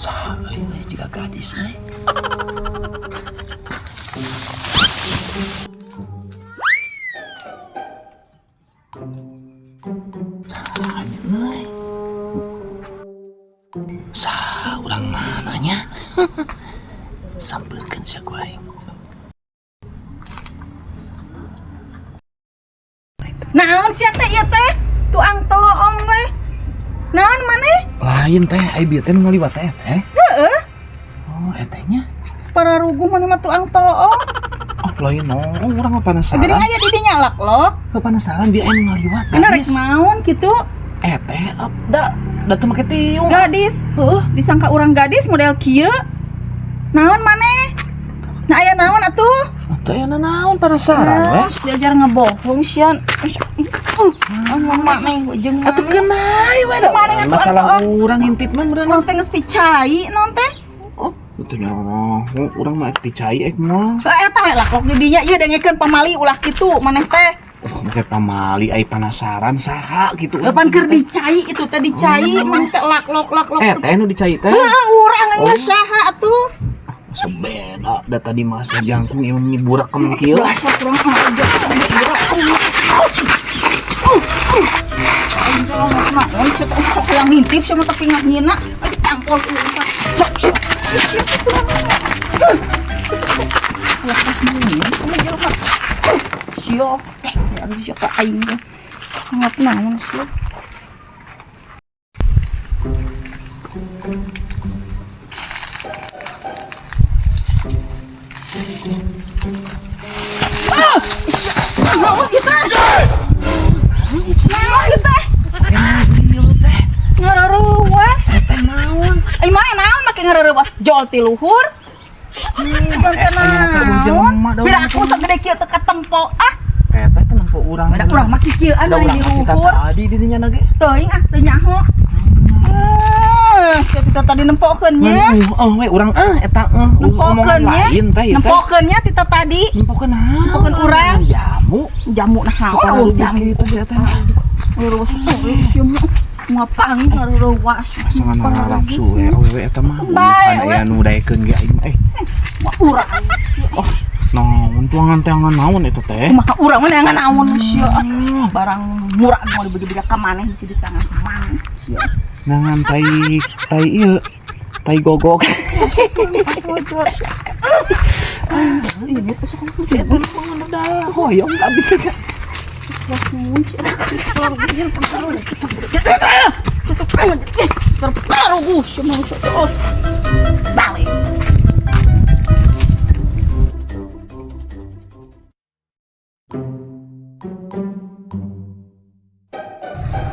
Saha euy jiga gadis euy. Saha nya euy. Saha urang mana nya? Sampeurkeun sia ku aing. Naon sia teh ieu teh? Tuang toong we. Naon maneh? Lain teh, ai bieu teh nu ngaliwat teh teh. Heeh. Oh, eteh nya. Pararuguh maneh mah tuang toong. Oh, lain nong, urang mah penasaran. Geuning aya di dinya lak-lok. Penasaran bieu anu ngaliwat. Bener rek naon kitu? Eteh, da da teu make tiung. Gadis. Heuh, disangka urang gadis model kieu. Naon maneh? Nah aya naon atuh? Teu aya naon, penasaran we. Sok diajar ngebohong sia. Maneh jeung Atuh kenai we da. Maneh atuh Masalah urang ngintip mah bener. Urang teh geus dicai naon teh? Oh, teu nyaho. Urang mah dicai ek mah. Eta we laklok di dinya ieu dengekeun pamali ulah kitu maneh teh. Oh, make pamali ai penasaran saha gitu. Kapan keur dicai itu teh dicai maneh teh laklok laklok. Eh, teh nu dicai teh. Heuh, urang ieu saha atuh? Masa beda da tadi masa jangkung ieu meni burak kem kieu. Biasa kurang aja. Sok yang ngintip sama tapi nggak ngina. Aduh, tampol sok sok. Siok, ya siok ka aing. Ngat naon siok. Ah! Naon ieu teh? Naon ieu teh? Teh. Ngareuwas. Teh naon? Ai maneh naon make ngareuwas jol ti luhur? Eh, Naon? Bila aku sok gede kieu teu katempo ah. Eta teh nempo urang. Da urang mah kikieuan Da dari urang mah kita luhur. tadi di dinya ge. Teuing ah teu nyaho. Sia tita tadi nempokeun nya. Oh, we urang eh eta eh Nempokeun nya. lain teh ieu teh. Nempokeun nya tita tadi. Nempokeun naon? Nempokeun urang. Jamu. Jamu naon? Oh, jamu. Kitu sih eta. Ngareuwas teuing sia mah. Ngapang ngareuwas. Asa ngarapsu we awewe eta mah. Bae, Bukan we. aya nu daekeun ge aing mah eh. Wah, urang. Oh, naon tuangan teangan naon eta teh? Kumaha urang mah neangan naon sia. Barang murah moal dibagi-bagi ka maneh bisi di tangan maneh sia. Nangan tai tai ieu. Tai gogok. Ini tuh sok Si eta mah da hoyong ka abdi teh. Terparuh sia mah sok. Balik.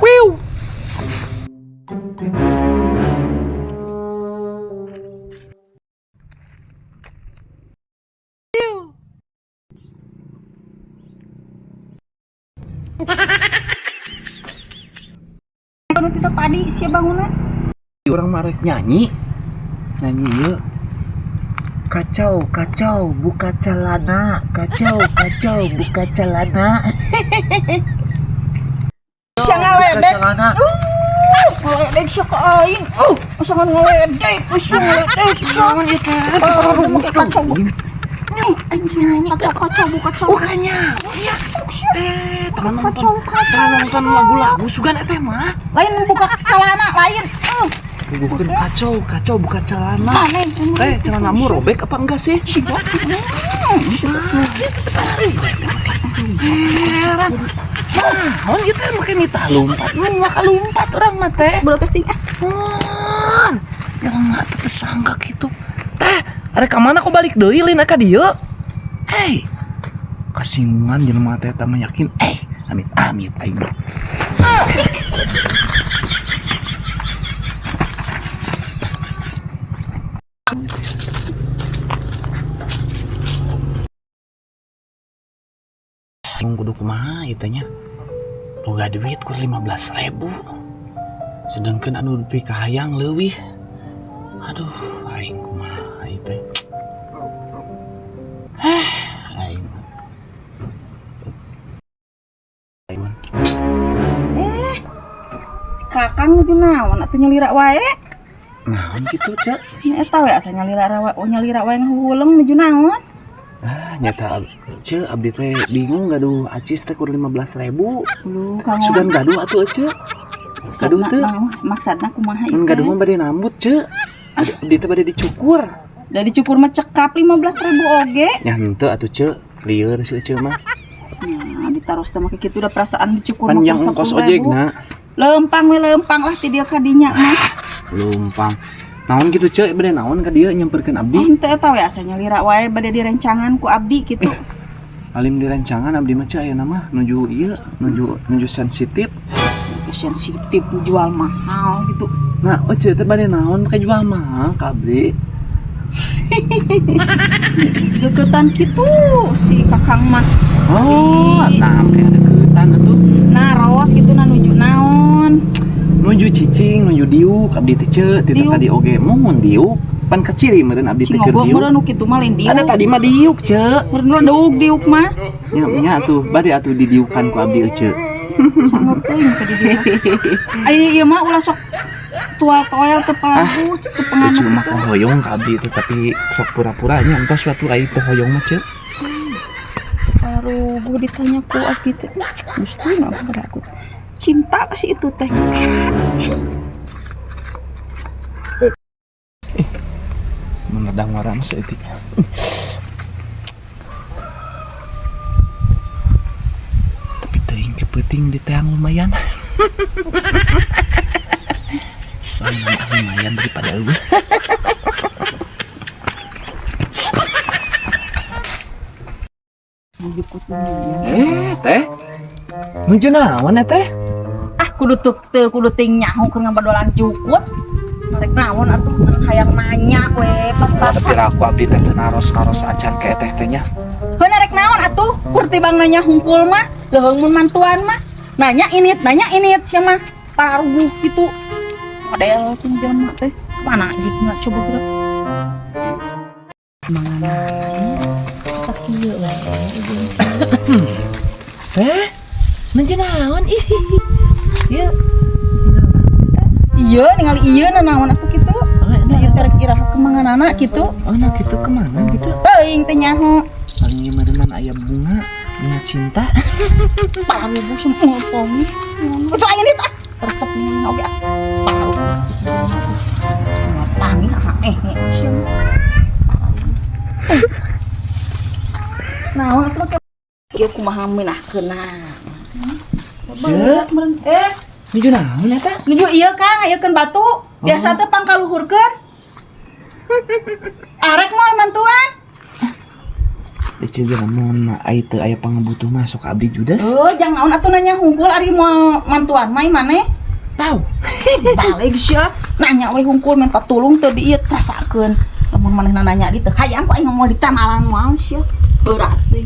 Wiu. Anu kita tadi sia bangunna. Urang mah rek nyanyi. Nyanyi ieu. Kacau, kacau, buka celana. Kacau, kacau, buka celana. Sia ngaledek. Celana. Ngaledek sia ka aing. Asa ngaledek, sia ngaledek sia. Naon ieu teh? Make kacau. Aing nyanyi kacau kacau buka kacau. Bukannya. Eh, teman nonton, Kacau, kacau. teman nonton lagu-lagu sugan eta mah. Lain buka celana lain. Bukan kacau, kacau buka celana. Maneh Eh, celanamu robek apa enggak sih? Heran. Naon ieu teh make nitah lumpat. Maka lumpat urang mah teh. Belum testing ah. Naon? Yang mah teh tersangka gitu. Teh, arek ka mana kok balik deui lin ka dieu? Eh, kasinggungan jelema teh eta mah yakin. Eh, amit amit aing mah. Aing kudu kumaha ieu teh nya. Boga duit kur 15.000. Sedangkan anu dupi kahayang leuwih. Aduh, aing kumaha ieu teh. Aing. Aing. Si Kakang nuju naon atuh nyalira wae. Naon kitu, Cek? Nya eta we asa nyalira rawa, oh nyalira wae ngahuhuleng nuju naon? Ah, nyata Cek, abdi teh bingung gaduh acis teh kur 15.000. Lu Kang. Sugan gaduh atuh, Cek. Gaduh teu? Maksudna kumaha ieu? Mun gaduh mah bade nambut, Cek. Abdi teh bade dicukur. Da dicukur mah cekap 15.000 oge. Nya henteu atuh, Cek. Lieur si Cek mah. Nya ditaros teh make kitu da perasaan dicukur mah Panjang kur ongkos 10.000. ojekna. Lempang we lempang lah ti dieu ka dinya mah. Lumpang. Naon gitu, Cek, bade naon ka dieu nyamperkeun abdi? Oh, henteu eta we asa nyalira wae bade direncangan ku abdi kitu. Alim direncangan abdi mah, Cek, ayeuna mah nuju ieu, nuju nuju sensitif. Sensitif jual mahal gitu. Nah, oh Cek teh bade naon make jual mahal ka abdi? Deketan kitu si Kakang mah. Oh, nah make deketan atuh. Nah, raos kitu na nuju naon? Nuju cicing, nuju diuk abdi teh, Cek, ti tadi oge mun diuk. Pan kaciri meureun abdi teh keur Cingobok diuk. meureun nu kitu mah lain diuk. Ada tadi mah diuk, Cek. Meureun deuk diuk mah. Nya nya atuh, bade atuh didiukan ku abdi, Cek. Sanggup teuing ka didieu. Ai ieu mah ulah sok tual toel teu pagu cecepengan Cuma mah hoyong ka abdi teh tapi sok pura-pura nya entos suatu ai teu hoyong mah, Cek. Baru gue ditanya ku abdi teh. Gusti mah aku cinta kasih itu teh. Menedang warna mah saeutik. Tapi teuing ke peuting di teang lumayan. Wah, lumayan daripada eueuh. Teh. Nuju naon teh? Ah, kudu teu kudu ting nyaho keur ngabadolan jukut. Rek naon atuh hayang nanya we Tapi aku abdi teh naros-naros acan ka teh teh nya. Heuh rek naon atuh? Kur tibang nanya hungkul mah, leuheung mun mantuan mah. Nanya init sia mah. Pararuguh kitu. Model ku jelema teh. Mana jipna coba geura. Mangan asa kieu we. Teh, nuju naon ih. Ieu. Iya, ningali ieu na naon atuh kitu. Oh, Ieu teh rek iraha kemanganana kitu. Oh, nah kitu kemangan kitu. Teuing teh nyaho. Paling ieu meureunnan aya bunga, bunga cinta. Pararuguh semua pongi. Itu aya nih ah. Resep nih oge ah. Pararuguh. Pangi ah eh sia mah. Naon atuh kieu kumaha meunahkeunna. Cek. Nuju naon eta? Nuju ieu Kang, ngayekeun batu. Biasa teh pangkaluhurkeun. Arek moal mantuan. Ece ge lamun ai teu aya pangabutuh mah sok abdi judes. Oh, jang naon atuh nanya hungkul ari moal mantuan mah maneh? Pau. Balik sia. Nanya we hungkul minta tulung teu di ieu trasakeun. Lamun manehna nanya di teu hayang ku aing moal ditanalan moal sia. Berat teh.